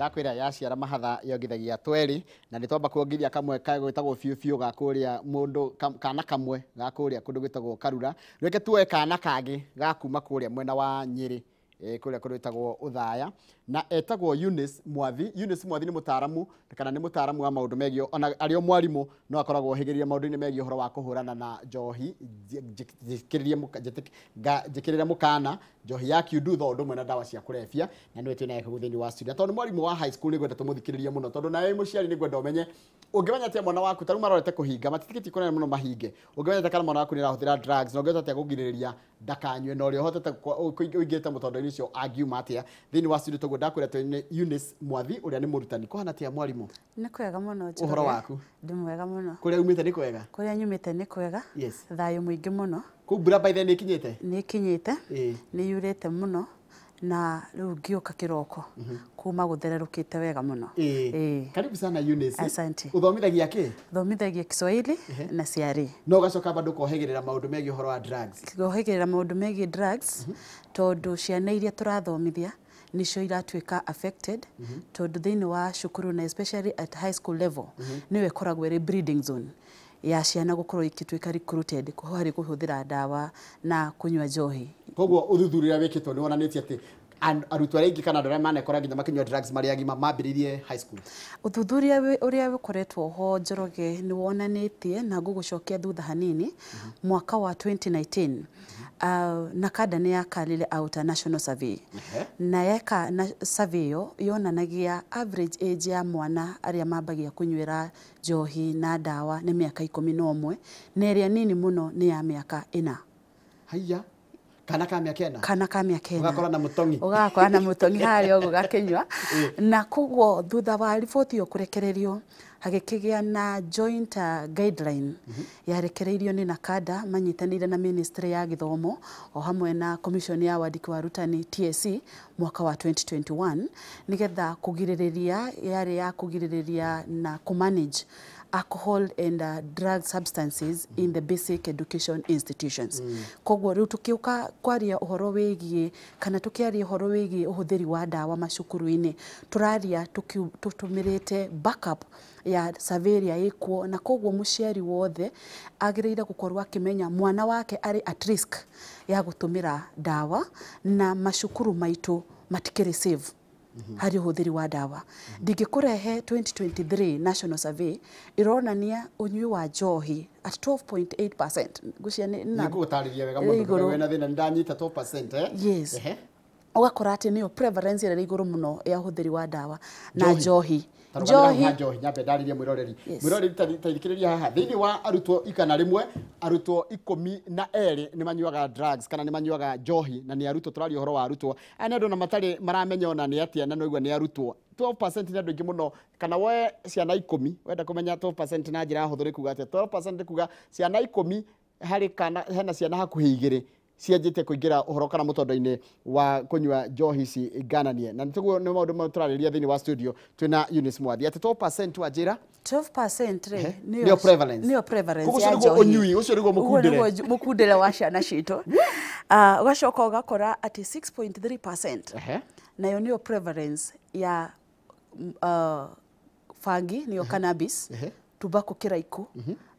Ndakwĩra yaciara mahatha yongithagia twerĩ, na nĩ twamba kuongithia kamwe kagwĩtagwo biũ biũ ga kũrĩa mũndũ kana kamwe ga kũrĩa kũndũ gwĩtagwo Karura. Reke tuoe kana kangĩ ga kuma kũrĩa mwena wa Nyĩrĩ, kũrĩa kũndũ gwĩtagwo Ũthaya, na etagwo Eunice Mwathi. Eunice Mwathi nĩ mũtaaramu kana nĩ mũtaaramu wa maũndũ megiĩ, ona arĩ o mwarimũ no akoragwo ohĩgĩrĩire maũndũ-inĩ megiĩ ũhoro wa kũhũrana na njohi. Njĩkĩrĩre mũkana njohi ya kiundutho ũndũ ũmwe na ndawa cia kũrebia, na nĩwe twĩnaye kũu thĩinĩ wa studio. Tondũ nĩ mwarimũ wa high school, nĩngwenda tũmũthikĩrĩrie mũno, tondũ nawe wĩ mũciari nĩngwenda ũmenye ũngĩmenya atĩa mwana waku ta rĩu marorete kũhinga, matitikĩtie kũnene mũno mahinge, ũngĩmenya atĩa kana mwana waku nĩ arahũthĩra drugs, na ũngĩhota atĩa kũgirĩrĩria ndakanyue, na ũrĩa ũhotete ũingĩrĩte mũtondo-inĩ ũcio angiuma atĩa. Thĩinĩ wa studio toguo ndakwĩra twĩ Eunice Mwathi ũrĩa nĩ mũrutani. Kũhana atĩa mwarimũ? Nĩ kwega mũno, Njoroge. Ũhoro waku? Ndĩ mwega mũno. Kũrĩa umĩte nĩ kwega? Kũrĩa nyumĩte nĩ kwega. Thayũ mũingĩ mũno. Kũu mbura by then nĩ ĩkinyĩte? Nĩ ĩkinyĩte. Nĩ yurĩte mũno, na rĩu ngĩũka kĩroko kuma gũthererũkĩte wega mũno. Karibu sana Eunice. Asante. Ũthomithagia kĩ? Thomithagia Kiswahili na CRE. Na ũgacoka bado ũkohĩgĩrĩra maũndũ megiĩ ũhoro wa drugs. Ngohĩgĩrĩra maũndũ megiĩ drugs, tondũ ciana iria tũrathomithia nicio iratuĩka affected, tondũ thĩinĩ wa cukuru na especially at high school level nĩyo ĩkoragwo ĩrĩ breeding zone ya ciana gũkorwo ikĩtuĩka recruited harĩ kũhũthĩra ndawa na kũnyua njohi. Koguo ũthuthuria ũrĩa wĩkĩtwo nĩ wonanĩtie atĩ arutwo arĩa aingĩ kana andũ arĩa manekora nginya makĩnyua drugs marĩ agima mambĩrĩirie high school. Ũthuthuria ũrĩa ũkoretwo ho Njoroge nĩ wonanĩtie, na ngũgũcokia thutha hanini, mwaka wa 2019, NACADA nĩ yakarire out a national survey. Na yeka na survey ĩyo yonanagia average age ya mwana arĩa mambagia kũnyuĩra njohi na ndawa nĩ mĩaka 11, na ĩrĩa nini mũno nĩ ya mĩaka 4. Haiya. Kana ka mĩaka 4? Kana ka mĩaka 4. Ũgakora na mũtong'i. Ũgakora na mũtong'i harĩa ũguo gakĩnyua. Na koguo thutha wa riboti ĩyo kũrekererio, hagĩkĩgĩa na joint guideline yarekereirio nĩ NACADA manyitanĩire na Ministry ya Gĩthomo o hamwe na Commission ya Wandĩki wa Arutani TSC mwaka wa 2021, nĩgetha kũgirĩrĩria, yarĩ ya kũgirĩrĩria na kũmanage alcohol and drug substances in the basic education institutions. Koguo rĩu tũkĩũka kwaria ũhoro wĩgiĩ, kana tũkĩaria ũhoro wĩgiĩ ũhũthĩri wa ndawa macukuru-inĩ, tũraria tũtũmĩrĩte backup ya survey ĩrĩa ĩkuo, na koguo mũciari wothe agĩrĩire gũkorwo akĩmenya mwana wake arĩ at risk ya gũtũmĩra ndawa, na macukuru maitũ matikĩrĩ safe harĩ ũhũthĩri wa ndawa. Ndingĩkũrehe 2023 national survey ĩronania ũnyui wa njohi at 12.8%. Ngwĩciria nĩ na Nĩngũgũtarĩria wega ĩrĩ mũndũ, igũrũ. wĩna thĩna, nĩndanyita 12%, eh? Yes. Ũgakora atĩ nĩyo prevalence ĩrĩa ĩrĩ igũrũ mũno ya ũhũthĩri wa ndawa na Njohi. njohi. Ta rũgamĩra Njohi. haha njohi, nyambe ndarĩrie mwĩroreri. Yes. Mwĩroreri, ta thikĩrĩria haha. Thĩinĩ wa arutwo 100, arutwo 12 nĩ manyuaga drugs kana nĩ manyuaga njohi, na nĩ arutwo, tũraria ũhoro wa arutwo. Aya nĩ andũ ona matarĩ maramenya ona nĩ atĩa, na nĩwaigua nĩ arutwo. 12% nĩ andũ aingĩ mũno, kana woe ciana 10, wenda kũmenya 12% na njĩra hũthũ nĩ kuga atĩa? 12% nĩ kuga ciana 10 harĩ kana hena ciana hakuhĩ 2 cianjĩtie kũingĩra ũhoro kana mũtondo-inĩ wa kũnyua njohi ici ngananie. Na nĩtũguo nĩ maũndũ marĩa tũrarĩrĩria thĩinĩ wa studio twĩna Eunice Mwathi. Atĩ 12% wa njĩra? 12% rĩ, Nĩyo prevalence. nĩyo prevalence Koguo ya ũcio nĩguo njohi. ũnyui, ũcio nĩguo Ũguo mũkundĩre. nĩguo mũkundĩre wa ciana citũ. Ũgacoka ũgakora atĩ 6.3% nayo nĩyo prevalence ya bangi, nĩyo cannabis, tobacco kĩraikũ,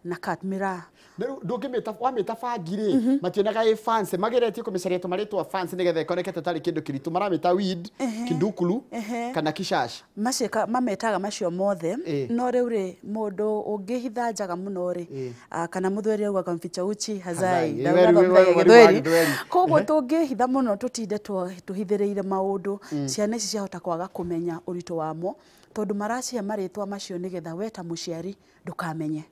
na cat miraa. Rĩu ndũngĩmĩta, wamĩta bangi rĩ, mationaga ĩ fancy, mageretie kũmĩcaria tũmarĩtwa fancy nĩgetha ĩkoneke ta tarĩ kĩndũ kĩritũ, maramĩta weed, kindukulu, kana kishash. Maciĩka, mametaga macio mothe. No rĩu rĩ, mũndũ ũngĩhitha njaga mũno rĩ, kana mũthweri augaga mficha uchi hazai. Hazai. Ndaugaga Weru, mũthenya weru, gĩthweri. gĩthweri. Koguo tũngĩhitha mũno tũtinde tũhithĩrĩire maũndũ, ciana ici ciahota kwaga kũmenya ũritũ wamo, tondũ maracihe marĩtwa macio nĩgetha we ta mũciari ndũkamenye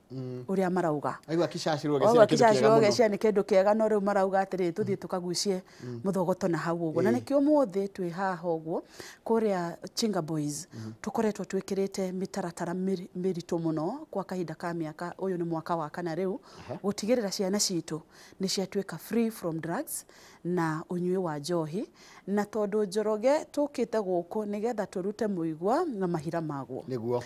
ũrĩa marauga. Aigua kishashi rũgeciria Aigua kĩndũ kishashi kĩega mũno. rũgeciria nĩ kĩndũ kĩega, no rĩu marauga atĩrĩrĩ, tũthiĩ tũkagucie mũthogoto na hau ũguo. Na nĩkĩo ũmũthĩ twĩ haha ũguo kũrĩa Chinga Boys, tũkoretwo twĩkĩrĩte mĩtaratara mĩritũ mũno kwa kahinda ka mĩaka, ũyũ nĩ mwaka wa kana rĩu, gũtigĩrĩra ciana citũ nĩ ciatuĩka free from drugs na ũnyui wa njohi. Na tondũ Njoroge tũkĩte gũkũ nĩgetha tũrute mũigua na mahira maguo. Nĩguo.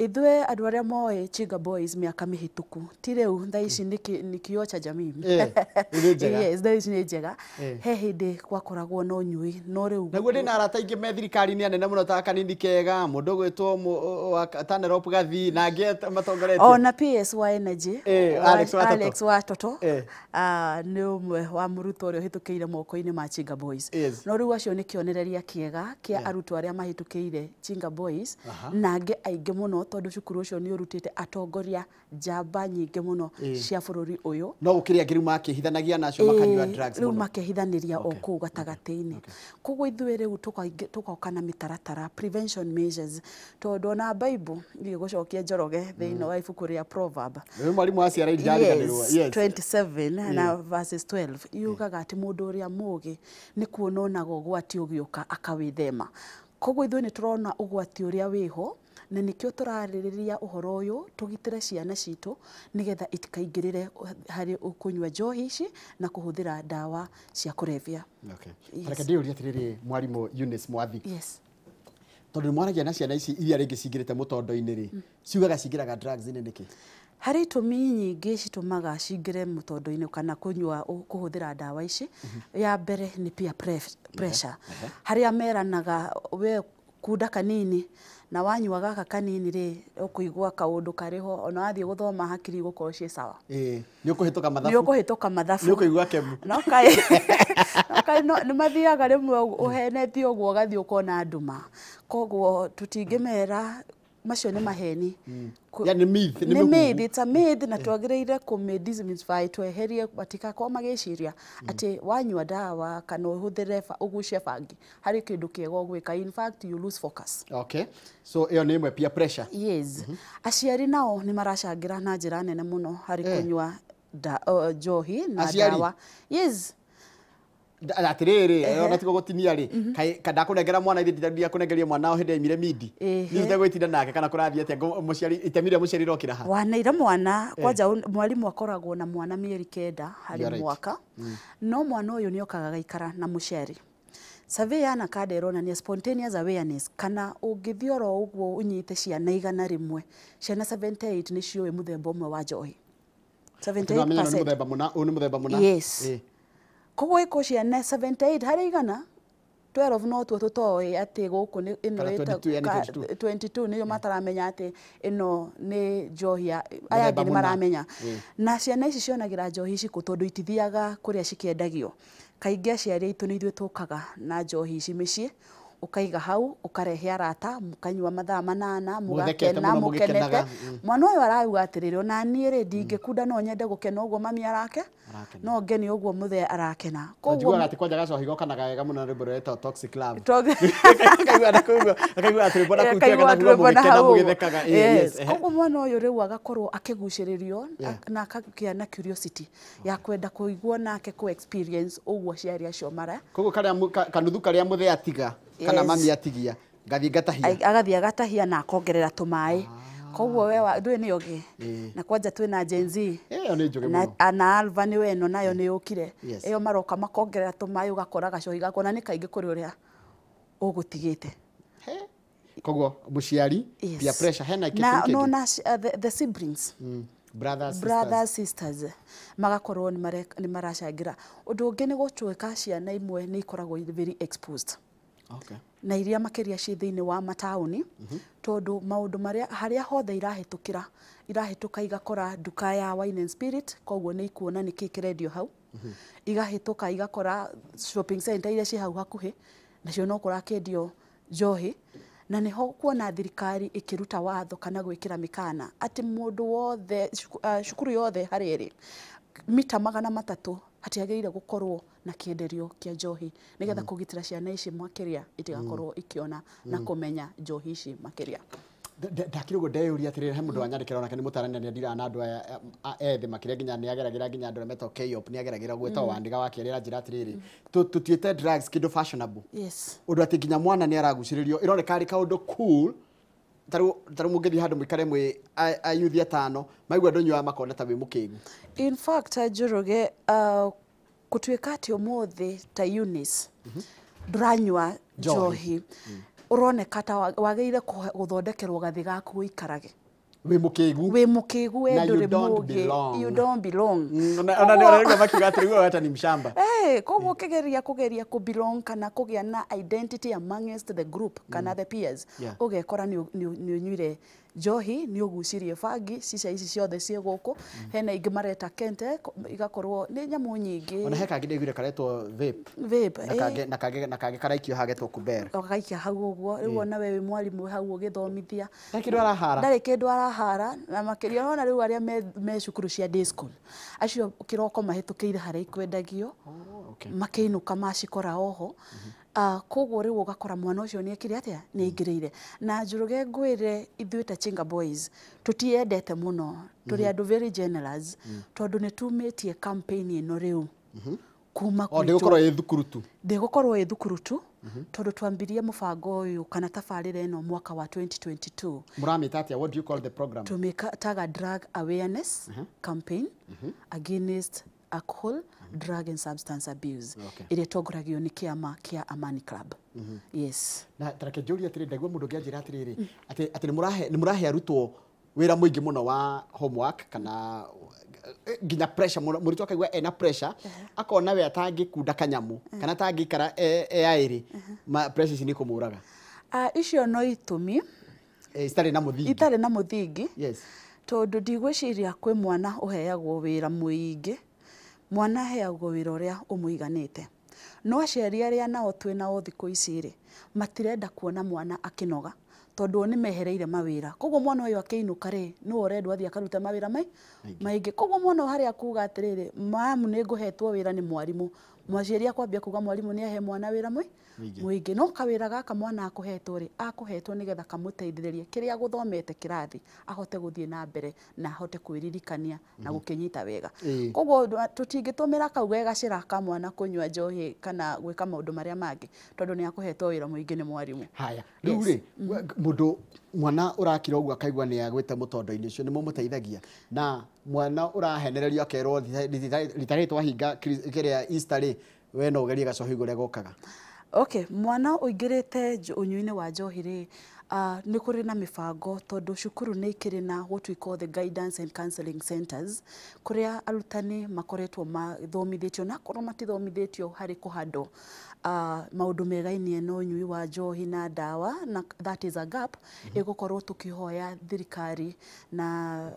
Ithuĩ andũ arĩa moĩ Chinga Boys mĩaka mĩhĩtũku, ti rĩu, thaa ici nĩ kioo cha jamii. Nĩ njega. Yes, thaa ici nĩ njega. He hĩndĩ gwakoragwo na ũnyui, no rĩu Naguo ndĩna arata aingĩ me thirikari-inĩ anene mũno ta Kanini Kega, mũndũ ũgwĩtwo wa Tanerop Gathi na angĩ matongoretie. Ona PS wa Energy, Alex Watoto. Alex Watoto nĩ ũmwe wa mũrutwo ũrĩa ũhĩtũkĩire moko-inĩ ma Chinga Boys. No rĩu acio nĩ kĩonereria kĩega kĩa arutwo arĩa mahĩtũkĩire Chinga Boys na angĩ aingĩ mũno, tondũ cukuru ũcio nĩ ũrutĩte atongoria njamba nyingĩ mũno cia bũrũri ũyũ. No gũkĩrĩ angĩ rĩu makĩhithanagia nacio makanyua drugs rĩu mũno. Makehithanĩria o kũu gatagatĩ-inĩ. Koguo ithuĩ rĩu tũgoka na mĩtaratara, prevention measures, tondũ ona Bible gũcokia Njoroge thĩinĩ wa ibuku rĩa Proverb, Rĩu mwarimũ wa ciara ndariganĩrwo. Yes, 27 na verses 12 yugaga atĩ mũndũ ũrĩa mũũgĩ nĩ kuona onaga ũgwati ũgĩũka akawĩthema. Koguo ithuĩ nĩ tũrona ũgwati ũrĩa wĩho, na nĩkĩo tũrarĩrĩria ũhoro ũyũ tũgitĩre ciana citũ nĩgetha itikaingĩrĩre harĩ kũnyua njohi ici na kũhũthĩra ndawa cia kũrebia. Reke ndĩyũrie atĩrĩrĩ, mwarimũ Eunice Mwathi, Yes. tondũ nĩ mwaragia na ciana ici iria rĩngĩ cingĩrĩte mũtondo-inĩ rĩ, ciugaga cingĩraga drugs-inĩ nĩkĩ? Harĩ itũmi nyingĩ citũmaga cingĩre mũtondo-inĩ kana kũnyua, kũhũthĩra ndawa ici. Ya mbere nĩ peer pressure, harĩa meranaga we kunda kanini na wanyua gaka kanini rĩ, ũkũigua kaũndũ karĩho, ona wathiĩ gũthoma hakiri igũkorwo ciĩ sawa. Ĩĩ, nĩ ũkũhĩtũka mathabu. Nĩ ũkũhĩtũka mathabu. Nĩ ũkũigua kemu. No kaĩ nĩ mathiaga rĩmwe ũhenetio ũguo ũgathiĩ ũkona nduma. Koguo tũtingĩmera macio nĩ maheni. Yani myth, nĩ nĩ mĩhuhu. Myth, it's a myth, na twagĩrĩire kũmĩ demystify, tweherie matikakorwo magĩciria atĩ wanyua ndawa kana ũhũthĩre ũgucie bangi harĩ kĩndũ kĩega ũgwĩka. In fact, you lose focus. Okay, so ĩyo nĩ ĩmwe, peer pressure. Yes. Aciari nao nĩ maracangĩra na njĩra nene mũno harĩ kũnyua njohi na Aciari? ndawa. Yes. Atĩrĩrĩ, ona tigo gũtinia rĩ, kaĩ ndakũnengera mwana ithe ndakũnengeria mwana o hĩndĩ aimire mindi, niĩ itegwĩtinda nake kana kũrathiĩ atĩa? Mũciari, itemi rĩa mũciari rokĩra ha? Wanaira mwana kwanja mwarimũ akoragwo na mwana mĩeri 9 You harĩ are right. mwaka, no mwana ũyũ nĩ okaga gaikara na mũciari. Survey ya NACADA ĩronania spontaneous awareness, kana ũngĩthiĩ oro ũguo ũnyite ciana 100, ciana 78 nĩ ciũĩ mũthemba ũmwe wa njohi. Atĩ nĩwamenya ũyũ nĩ 78%. mũthemba mũna, ũyũ nĩ mũthemba mũna. Yes. Koguo ĩko ciana 78 harĩ igana, 12 no tuo tũtoĩ atĩ gũkũ nĩ ĩno. Kana 22, yani 22. 22 nĩo mataramenya atĩ ĩno nĩ njohi ya aya Mũthemba angĩ nĩ mũna. maramenya. Na ciana ici cionagĩra njohi ici kũ? Tondũ itithiaga kũrĩa cikĩendagio kaingĩ, aciari aitũ nĩ ithuĩ tũkaga na njohi ici mĩciĩ, ũkaiga hau, ũkarehe arata, mũkanyua mathaa 8, Mũthekete mũgakena mũno, mũkenete. mũgĩkenaga. Mwana ũyũ arauga atĩrĩrĩ, ona niĩ rĩ, ndingĩkunda, no nyende gũkena ũguo mami arake, Arakena. no ngeni ũguo mũthee arakena. Njiguaga atĩ kwanja gacohi gokanaga wega mũno na rwĩmbo rwetagwo Toxic Love. Toxic- Akaigua na kũigua akaigua atĩ rwĩmbo na kũu twega Akaigua na kuga rwĩmbo na mũgĩkena hau ũguo. mũgĩthekaga. Yes. Yes. Koguo mwana ũyũ rĩu agakorwo akĩgucĩrĩrio na akagĩa na curiosity ya kwenda kũigua nake kũ experience ũguo aciari acio mara. Koguo karĩa kanuthu karĩa mũthee atiga kana mami atigia, ngathiĩ ngatahia. Agathiĩ agatahia na akongerera tũmaĩ, koguo we ndũĩ nĩ ũngĩ na kwanja twĩna Gen Z. Ĩyo nĩ njũgĩ na, mũno. na Alva nĩwe ĩno nayo nĩ yũkire. Ĩyo maroka makongerera tũmaĩ, ũgakora gacohi gakwa na nĩ kaingĩ kũrĩ ũrĩa ũgũtigĩte. He. Koguo mũciari, peer pressure, hena na kĩtũmi no kĩngĩ? na the siblings. Brothers, sisters. Brothers, sisters magakorwo nĩ maracangĩra. Ũndũ ũngĩ nĩ gũtuĩka ciana imwe nĩ ikoragwo irĩ very exposed na iria makĩria ciĩ thĩinĩ wa mataũni, tondũ maũndũ marĩa harĩa hothe irahĩtũkĩra, irahĩtũka igakora nduka ya wine and spirit, koguo nĩ ikuona nĩkĩ kĩrendio hau. Igahĩtũka igakora shopping center iria ciĩ hau hakuhĩ nacio no kũrakĩendio njohi, na nĩho kuona thirikari ĩkĩruta watho kana gwĩkĩra mĩkana atĩ mũndũ wothe, cukuru yothe harĩa ĩrĩ mita 300 hatiagĩrĩire gũkorwo na kĩenderio kĩa njohi, nĩgetha kũgitĩra ciana ici makĩria itigakorwo ikĩona na kũmenya njohi ici makĩria. Ndakĩrĩ ũguo ndeyũria atĩrĩrĩ, he mũndũ wanyandĩkĩra onake nĩ mũtarani na nĩ andiraga na andũ aya ethĩ makĩria, nginya nĩ ageragĩra nginya andũ arĩa metagwo KOP, nĩ ageragĩra gwĩtagwo Wandiga wa kerĩ, aranjĩra atĩrĩrĩ, tũtuĩte drugs kĩndũ fashionable, ũndũ atĩ nginya mwana nĩ aragucĩrĩrio, ĩroneka arĩ kaũndũ cool. Tarĩu mũngĩthiĩ handũ mũikare mwĩ ayuthi atano, maigua ndũnyuaga makona ta wĩ mũkĩgu. In fact, Njoroge, gũtuĩka atĩ ũmũthĩ ta Eunice ndũranyua njohi, njohi, ũroneka ta wagĩrĩire gũthondekerwo gathĩ gaku ũikarage. Wĩ mũkĩgu. Wĩ mũkĩgu, we Na you ndũrĩ don't mũgĩ. belong. You don't belong. Ona nĩ makiuga atĩ rĩu hata ni mshamba. Koguo ũkĩgeria kũgeria kũ belong kana kũgĩa na identity amongst the group kana the peers, ũgekora nĩ ũnyuire njohi, nĩ ũgucirie bangi, cica ici ciothe ciĩ gũkũ. Hena ingĩ mareta kente, igakorwo nĩ nyamũ nyingĩ. Ona he kangĩ ndaiguire karetwo vape. Vape. Na kangĩ na kangĩ na kangĩ karaikio hagetwo kuber. Ũgaikia hau ũguo. Rĩu ona we wĩ mwarimũ hau ũgĩthomithia, Ndarĩ kĩndũ arahara. Ndarĩ kĩndũ arahara. Na makĩria ona rĩu arĩa me cukuru cia day school, acio kĩroko mahĩtũkĩire harĩa ikwendagio, makĩinũka macikora oho. Koguo rĩu ũgakora mwana ũcio nĩ ekire atĩa, nĩ aingĩrĩire. Na Njoroge, ngwĩre, ithuĩ ta Chinga Boys tũtiendete mũno, tũrĩ andũ very generous, tondũ nĩ tumĩtie campaign ĩno rĩu kuma O ndĩgũkorwo ĩ thukuru tu. Ndĩgũkorwo ĩ thukuru tu, tondũ twambirie mũbango ũyũ kana tabarĩra ĩno mwaka wa 2022. Mũramĩta atĩa? What do you call the program? Tũmĩtaga drug awareness campaign against alcohol, drug and substance abuse, ĩrĩa ĩtongoragio nĩ kĩama kĩa Amani Club. Yes. Na tareke njũrie atĩrĩ, ndaigua mũndũ ũngĩ anjĩra atĩrĩrĩ, atĩ nĩ mũrahe arutwo wĩra mũingĩ mũno wa homework kana nginya pressure mũno. Mũrutwo akaigua ena pressure, akona we atangĩkunda kanyamũ kana atangĩikara e aĩrĩ, pressure ici nĩ ikũmũraga. Icio no itũmi Citarĩ na mũthingi. Itarĩ na mũthingi, tondũ ndigwĩciria kwĩ mwana ũheagwo wĩra mũingĩ. Mwana aheagwo wĩra ũrĩa ũmũiganĩte. No aciari arĩa nao twĩ nao thikũ ici rĩ, matirenda kuona mwana akĩnoga, tondũ o nĩ mehereire mawĩra. Koguo mwana ũyũ akĩinũka rĩ, nĩwe ũrendwo athiĩ akarute mawĩra maingĩ. Koguo mwana ũyũ harĩa kuga atĩrĩrĩ, "Mamu, nĩ ngũhetwo wĩra nĩ mwarimũ," mũciari akwambia kuga mwarimũ nĩ ahe mwana wĩra Mũingĩ. mũingĩ. No kawĩra gaka mwana akũhetwo rĩ, akũhetwo nĩgetha kamũteithĩrĩrie kĩrĩa gũthomete kĩrathi ahote gũthiĩ na mbere na ahote kwĩririkania na gũkĩnyita wega. Koguo tũtingĩtũmĩra kau ge gacĩra ka mwana kũnyua njohi kana gwĩka maũndũ marĩa mangĩ, tondũ nĩ akũhetwo wĩra mũingĩ nĩ mwarimũ. Haya, rĩu rĩ, mũndũ mwana ũrakira ũguo akaigua nĩ agwĩte mũtondo-inĩ ũcio, nĩ mũmũteithagia? Na mwana ũrahenererio akerwo rita rĩrĩ twahinga kĩrĩa Easter rĩ, we no ũgerie gacohi ũrĩa gokaga. Okay, mwana ũingĩrĩte ũnyui-inĩ wa njohi rĩ, nĩ kũrĩ na mĩbango, tondũ cukuru nĩ ikĩrĩ na what we call the guidance and counseling centers, kũrĩa arutani makoretwo mathomithĩtio, na akorwo matithomithĩtio harĩ kũhandwo maũndũ megainie na ũnyui wa njohi na ndawa, na that is a gap ĩgũkorwo tũkĩhoya thirikari na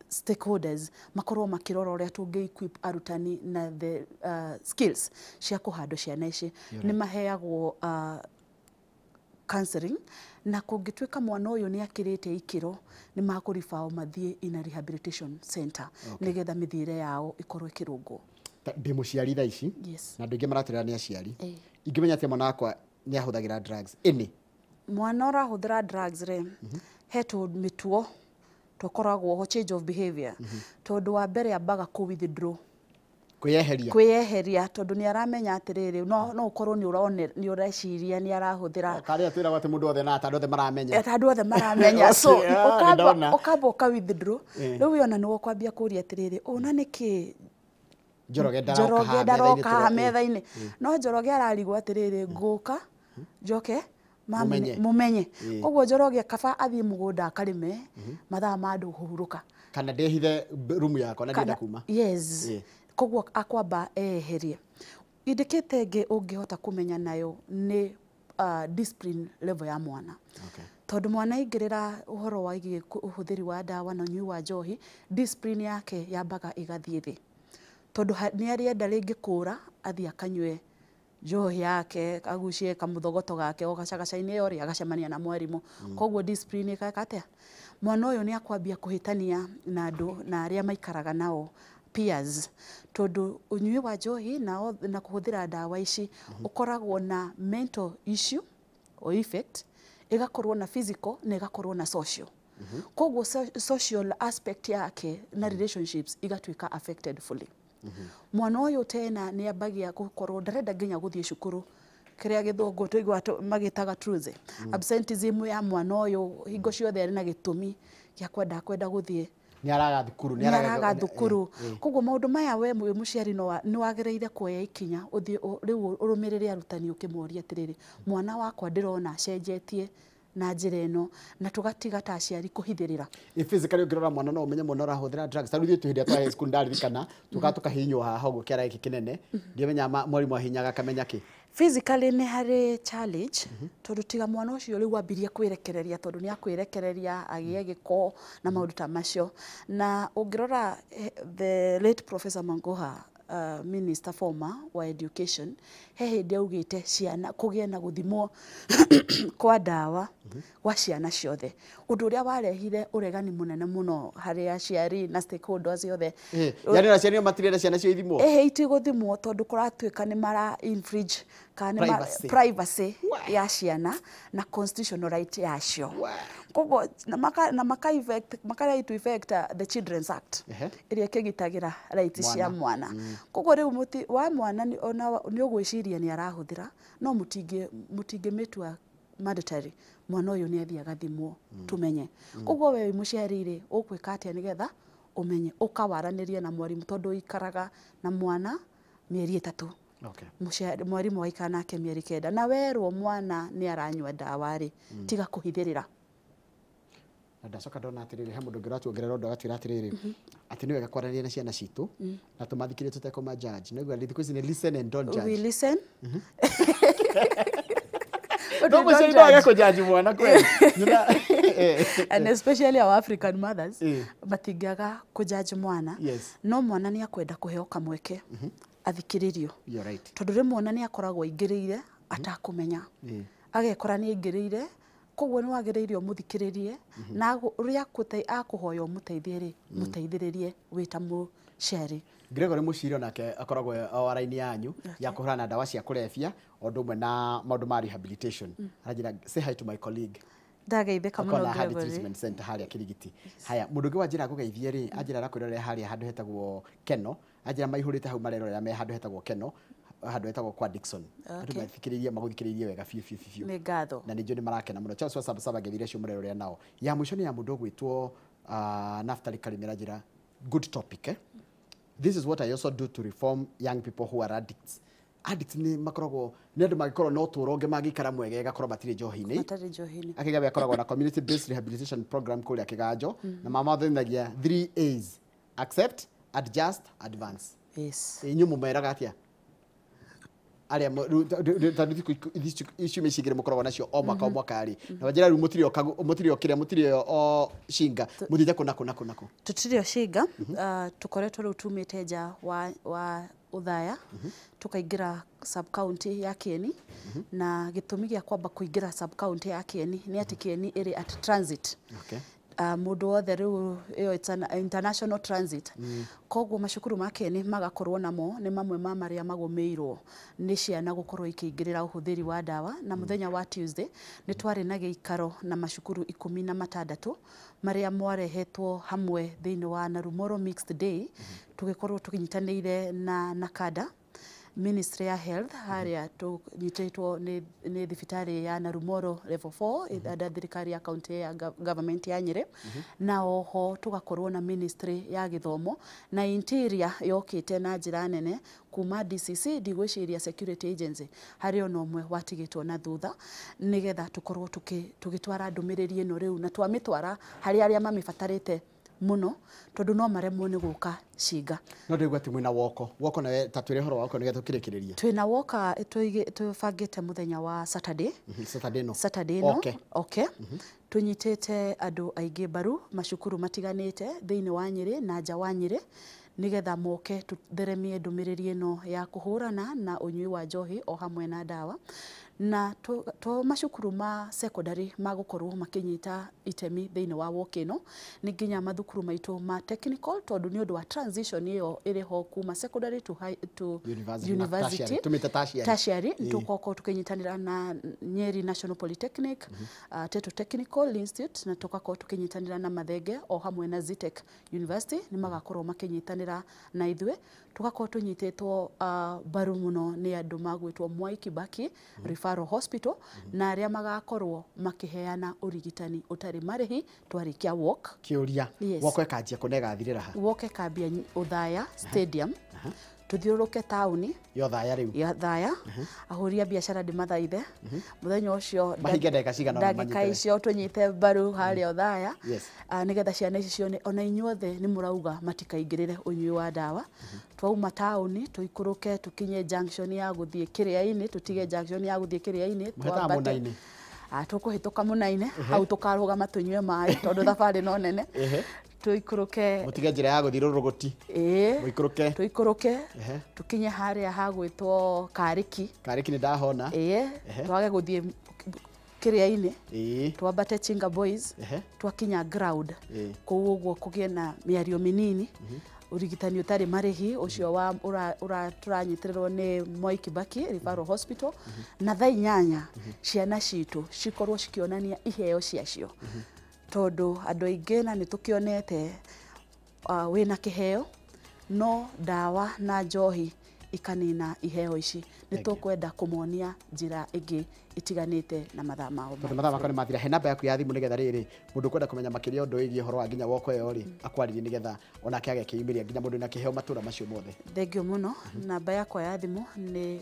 stakeholders makorwo makĩrora ũrĩa tũngĩ equip arutani na the skills cia kũhandwo ciana ici. Nĩ maheagwo counseling, na kũngĩtuĩka mwana ũyũ nĩ akĩrĩte ikĩro, nĩ makũribao mathiĩ in a rehabilitation center, nĩgetha mĩthiĩre yao ĩkorwo ĩkĩrũngwo. Ndĩ mũciari thaa ici, na andũ aingĩ maratwĩra nĩ aciari. Ingĩmenya atĩa mwana wakwa nĩ ahũthagĩra drugs ĩnĩ? Mwana ũrahũthĩra drugs rĩ, he tũ mĩtuo tũkoragwo ho, change of behavior, tondũ wa mbere ambaga kũ withdraw. Kwĩyeheria. Kwĩyeheria, tondũ nĩ aramenya atĩrĩrĩ, no ũkorwo nĩ ũrone nĩ ũreciria nĩ arahũthĩra. Karĩa twĩragwo atĩ mũndũ othe na andũ othe maramenya. Andũ othe maramenya, so Okay, ah, ũkamba nĩndona. Ũkamba ũka withdraw. Rĩu we ona nĩwe ũkwambia kũria atĩrĩrĩ, ũna nĩkĩ Njoroge ndaroka Njoroge haha ndaroka haha metha-inĩ? Metha-inĩ. No Njoroge ararigwo atĩrĩrĩ, ngũka njoke Mũmenye. Mũmenye. Koguo Njoroge kaba athiĩ mũgũnda akarĩme mathaa ma andũ kũhurũka. Kana ndĩhithe rumu yakwa na ndĩrenda kuma. Yes. Koguo akwamba eyeherie. Indicator ĩngĩ ũngĩhota kũmenya nayo nĩ discipline level ya mwana, tondũ mwana aingĩrĩra ũhoro wĩgiĩ ũhũthĩri wa ndawa na ũnyui wa njohi, discipline yake yambaga ĩgathiĩ thĩ, tondũ nĩ arĩenda rĩngĩ kũra athiĩ akanyue njohi yake, agucie kamũthogoto gake o gacagaca-inĩ ĩyo rĩ, agacemania na mwarimũ. Koguo discipline ĩgeka atĩa? Mwana ũyũ nĩ akwambia kũhĩtania na andũ na arĩa maikaraga nao, peers, tondũ ũnyui wa njohi na kũhũthĩra ndawa ici ũkoragwo na mental issue or effect, ĩgakorwo na physical na ĩgakorwo na social. Koguo social aspect yake na relationships igatuĩka affected fully. Mwana ũyũ tena nĩ ambagia gũkorwo ndarenda nginya gũthiĩ cukuru, kĩrĩa gĩthũngũ tũiguaga magĩtaga truze absenteeism ya mwana ũyũ. Hingo ciothe arĩ na gĩtũmi gĩa kwenda gũthiĩ. Nĩ araga thukuru. Nĩ araga thukuru. Koguo maũndũ maya, we wĩ mũciari nĩ wagĩrĩire kuoya ikinya ũthiĩ rĩu ũrũmĩrĩre arutani ũkĩmoria atĩrĩrĩ, "Mwana wakwa ndĩrona acenjetie na njĩra ĩno na tũgatiga ta aciari kũhithĩrĩra. Physically ũngĩrora mwana no ũmenye mwana ũrahũthĩra drugs. Ta rĩu ithuĩ hĩndĩ ĩrĩa twarĩ school ndaririkana tũkaga tũkahihinywo haha ũguo kĩara gĩkĩ kĩnene, ndiamenya mwarimũ ahihinyaga akamenya kĩ. Physically nĩ harĩ challenge tondũ tiga mwana ũcio rĩu ambirie kwĩrekereria, tondũ nĩ akwĩrekereria agĩe gĩko na maũndũ ta macio. Na ũngĩrora the late Professor Mangoha, minister former wa education, he hĩndĩ augĩte ciana kũgĩe na gũthimwo kwa ndawa gwa ciana ciothe, ũndũ ũrĩa warehire ũregani mũnene mũno harĩ aciari na stakeholders othe. Yani aciari matirenda ciana cio ithimwo? Ĩhĩ, itigũthimwo tondũ kũratuĩka nĩ mara infringe kana nĩ privacy ya ciana na constitutional right yacio. Koguo na maka effect maka to effect the Children's Act ĩrĩa ĩkĩgitagĩra right cia mwana. Koguo rĩu mũti wa mwana ona nĩ ũgwĩciria nĩ arahũthĩra, no mũtingĩmĩtua mandatory mwana ũyũ nĩ athiĩ agathimwo tumenye. Koguo we wĩ mũciari rĩ, ũgwĩka atĩa nĩgetha ũmenye? Ũkawaranĩria na mwarimũ tondũ ũikaraga na mwana mĩeri 3. Mwarimũ aikara nake mĩeri 9, na werwo mwana nĩ aranyua ndawa rĩ, tiga kũhithĩrĩra. Na ndacoka ndona atĩrĩrĩ, he mũndũ ũngĩ ũratuongerera ũndũ agatwĩra atĩrĩrĩ atĩ nĩ wega kwaranĩria na ciana citũ na tũmathikĩrĩrie tũtekũma judge. Nĩguo thikũ ici nĩ listen and don't judge. We listen. No mũciari no age kũjudge mwana kweli. And especially our African mothers matingĩaga kũjudge mwana. No mwana nĩ akwenda kũheo kamweke athikĩrĩrio. Tondũ rĩmwe ona nĩ akoragwo aingĩrĩire atakũmenya, agekora nĩ aingĩrĩire. Koguo nĩ wagĩrĩire ũmũthikĩrĩrie na ũrĩa akũhoya ũmũteithie rĩ, mũteithĩrĩrie wĩ ta mũciari. Gregory Muciri onake akoragwo o raini yanyu ya kũhũrana na ndawa cia kũrebia o ũndũ ũmwe na maũndũ ma rehabilitation. Aranjĩra say hi to my colleague. Ndageithĩka mũno Gregory. Treatment center harĩa Kirigiti. Haya, mũndũ ũngĩ wanjĩra ngũgeithie rĩ, anjĩra arakwĩrorera harĩa handũ hetagwo Keno, anjĩra maihũrĩte hau marerorera me handũ hetagwo Keno, handũ hetagwo kwa Dickson. Andũ mathikĩrĩrie magũthikĩrĩrie wega biũ biũ biũ. Nĩ ngatho. Na nĩ njũĩ nĩ marakena mũno. Charles wa Sabasaba ngethire acio mũrerorera nao. Ya mũico nĩ ya mũndũ ũgwĩtwo Naftali Karimera, njĩra good topic eh? This is what I also do to reform young people who are addicts. Addicts nĩ makoragwo nĩ andũ mangĩkorwo na ũtũũro ũngĩ mangĩikara mwega ĩgakorwo matirĩ njohi-inĩ. Matarĩ njohi-inĩ. Akĩgabe akoragwo na community based rehabilitation program kũrĩa Kĩganjo na mamathomithagia 3 A's: accept, adjust, advance. Yes. Inyuĩ mũmeraga atĩa? Arĩa tondũ thikũ ici cigĩrĩ mũkoragwo nacio o mwaka o mwaka rĩ, na wanjĩra rĩu mũtirĩ o kĩrĩa, mũtirĩ o Shinga, mũthiĩte kũ na kũ na kũ na kũ? Tũtirĩ o Shinga, tũkoretwo rĩu tumĩte nja wa Othaya, tukaingĩra sub county ya Kieni, na gĩtũmi gĩa kwamba kũingĩra sub county ya Kieni nĩ atĩ Kieni ĩrĩ at transit. Mũndũ wothe rĩu ĩyo it's an international transit. Koguo macukuru ma Kieni magakorwo namo nĩ mamwe ma marĩa magũmĩirwo nĩ ciana gũkorwo ikĩingĩrĩra ũhũthĩri wa ndawa. Na mũthenya wa Tuesday nĩ twarĩ na gĩikaro na macukuru 16 marĩa mwarehetwo hamwe thĩinĩ wa Narumoro Mixed Day, tũgĩkorwo tũkĩnyitanĩire na NACADA, Ministry ya Health, harĩa tũnyitĩtwo nĩ thibitarĩ ya Narumoro level 4 under thirikari ya county ya government ya Nyeri, na oho tũgakorwo na Ministry ya Gĩthomo na Interior yokĩte na njĩra nene kuma DCC, ndigwĩciria security agency harĩ ona ũmwe watigĩtwo na thutha, nĩgetha tũkorwo tũgĩtwara ndũmĩrĩri ĩno rĩu na twamĩtwara harĩ arĩa mamĩbatarĩte mũno, tondũ no maremwo nĩ gũka Shinga. No ndĩgua atĩ mwĩna woko woko nawe ta twĩre ũhoro wa woko nĩgetha tũkĩrĩkĩrĩrie. Twĩna woka tũbangĩte mũthenya wa Saturday. Saturday no. Saturday no. Okay. Tũnyitĩte andũ aingĩ mbaru macukuru matiganĩte thĩinĩ wa Nyeri na nja wa Nyeri, nĩgetha moke tũtheremie ndũmĩrĩri ĩno ya kũhũrana na ũnyui wa njohi o hamwe na ndawa. Na to macukuru ma secondary magũkorwo makĩnyita itemi thĩinĩ wa walk ĩno nĩ nginya mathukuru maitũ ma technical, tondũ nĩ ũndũ wa transition ĩyo ĩrĩ ho kuma secondary to high, to university tertiary, tũkorwo tũkĩnyitanĩra na Nyeri National Polytechnic, Teto Technical Institute, na tũgakorwo tũkĩnyitanĩra na Mathenge o hamwe na Zetech University, nĩ magakorwo makĩnyitanĩra na ithuĩ. Tũgakorwo tũnyitĩtwo mbaru mũno nĩ andũ magwĩtwo Mwai Kibaki Referral Hospital, na arĩa magakorwo makĩheana ũrigitani ũtarĩ marĩhi twarĩkia walk. Kĩũria, walk ĩkanjia kũ na ĩgathirĩra ha? Walk ĩkambia Othaya Stadium. Tuthiũrũrũke taũni ya Othaya rĩu ya Othaya, ahũri a biacara ndĩmathaithe mũthenya ũcio mahinge ndagĩka cigana ũna ndagĩka manyitĩre. icio tũnyite mbaru harĩa Othaya. Yes. Nĩgetha ciana ici cione ona inyuothe nĩ mũrauga matikaingĩrĩre ũnyui wa ndawa. Twauma taũni tũikũrũke tũkinye junction ya gũthiĩ Kĩrĩa-inĩ, tũtige junction ya gũthiĩ Kĩrĩa-inĩ, Mũhĩtaga Mũnainĩ? Tũkũhĩtũka Mũnainĩ hau tũkarũgama tũnyue maĩ tondũ thabarĩ no nene. Tũikũrũke mũtige njĩra ya gũthiĩ Rũrũgũti. Ĩĩ. Mũikũrũke. Tũikũrũke tũkinye harĩa hagwĩtwo Karĩki. Karĩki nĩ ndahona. Ĩĩ, twage gũthiĩ Kĩrĩa-inĩ, twambate Chinga Boys, twakinya ground kũu ũguo kũgĩe na mĩario mĩnini, ũrigitani ũtarĩ marĩhi ũcio wa tũranyitĩrĩrwo nĩ Moi Kibaki Referral Hospital, na thaa 8 ciana citũ cikorwo cikĩonania iheo ciacio, tondũ andũ aingĩ na nĩ tũkĩonete wĩna kĩheo no ndawa na njohi ikanina iheo ici. Nĩ tũkwenda kũmonia njĩra ĩngĩ itiganĩte na mathaa mao. Tondũ mathaa makwa nĩ mathira, he namba yaku ya thimũ nĩgetha rĩrĩ mũndũ ũkwenda kũmenya makĩria ũndũ wĩgiĩ ũhoro wa nginya woko ĩyo rĩ akwarĩrie nĩgetha onake agekĩyumĩria nginya mũndũ wĩna kĩheo matũra macio mothe. Thengiũ mũno. Namba yakwa ya thimũ nĩ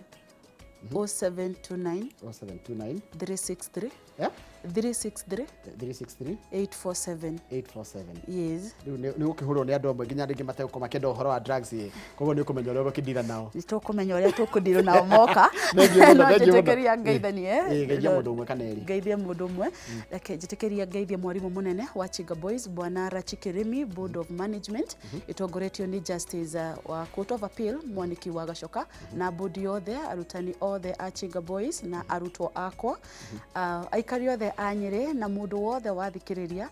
0729 0729 363 Yeah? 363 363 847. 847. Yes. Rĩu nĩ ũkĩhũrwo nĩ andũ amwe nginya rĩngĩ mategũkorwo makĩenda ũhoro wa drugs ĩ, koguo nĩ ũkũmenya ũrĩa ũgũkĩndira nao. Nĩ tũkũmenya ũrĩa tũkũndirwo nao moka. Thengiũ mũno, No thengiũ mũno. njĩtĩkĩria ngeithanie. Ĩ, geithia mũndũ ũmwe kana erĩ. Ngeithie mũndũ ũmwe. Reke njĩtĩkĩria ngeithie mwarimũ mũnene wa Chinga Boys Bwana Rachikirimi, Board of Management ĩtongoretio nĩ Justice wa Court of Appeal Mwaniki wa Gacoka, na bodi yothe, arutani othe a Chinga Boys na arutwo akwa, aikari othe a Nyĩrĩ na mũndũ wothe wathikĩrĩria,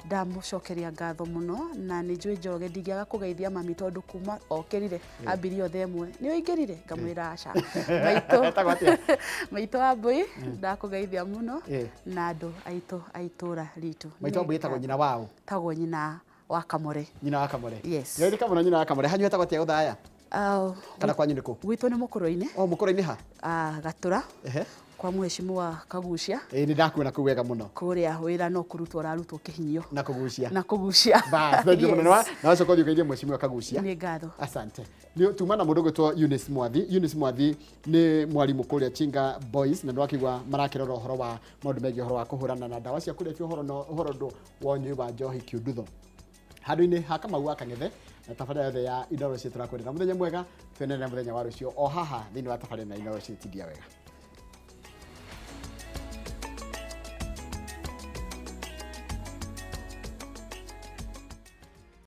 ndamũcokeria ngatho mũno. Na nĩ njũĩ Njoroge ndingĩaga kũgeithia mami tondũ kuma okĩrire ambirie othe ĩmwe nĩ ũingĩrire, ngamwĩra aca maitũ. Etagwo atĩa? Maitũ wa Mbui, ndakũgeithia mũno na andũ aitũ a itũra ritũ. Maitũ wa Mbui etagwo nyina wao? Tagwo nyina wa Kamore. Nyina wa Kamore. Yes. Ngeithĩka mũno nyina wa Kamore. Hanyu hetagwo atĩa Othaya? Kana kwanyu nĩ kũ? Gwitũ nĩ Mũkũrũ-inĩ. O Mũkũrũ-inĩ ha? Gatũra kwa mheshimiwa Kagucia. Ĩ, nĩ ndakuona kũu wega mũno. Kũrĩa wĩra no kũrutwo ũrarutwo kĩhinyio na kũgucia. Na kũgucia. Bas, thengiũ mũno. Yes. Na wacoka ũthiĩ ũgeithie mheshimiwa Kagucia. Nĩ ngatho. Asante. Nĩ tuma na mũndũ ũgwĩtwo Eunice Mwathi. Eunice Mwathi nĩ mwarimũ kũrĩa Chinga Boys, na nĩwakĩigua marakĩrora ũhoro wa maũndũ megiĩ ũhoro wa kũhũrana na ndawa cia kũrebia, ũhoro no ũhoro ũndũ wa ũnyui wa njohi kiundutho. Handũ-inĩ ha Kamau wa Kang'ethe na tabarĩra yothe ya Inooro City tũrakwendera mũthenya mwega, twonane mũthenya wa rũciũ o haha thĩinĩ wa tabarĩra ya Inooro City. Tindia wega.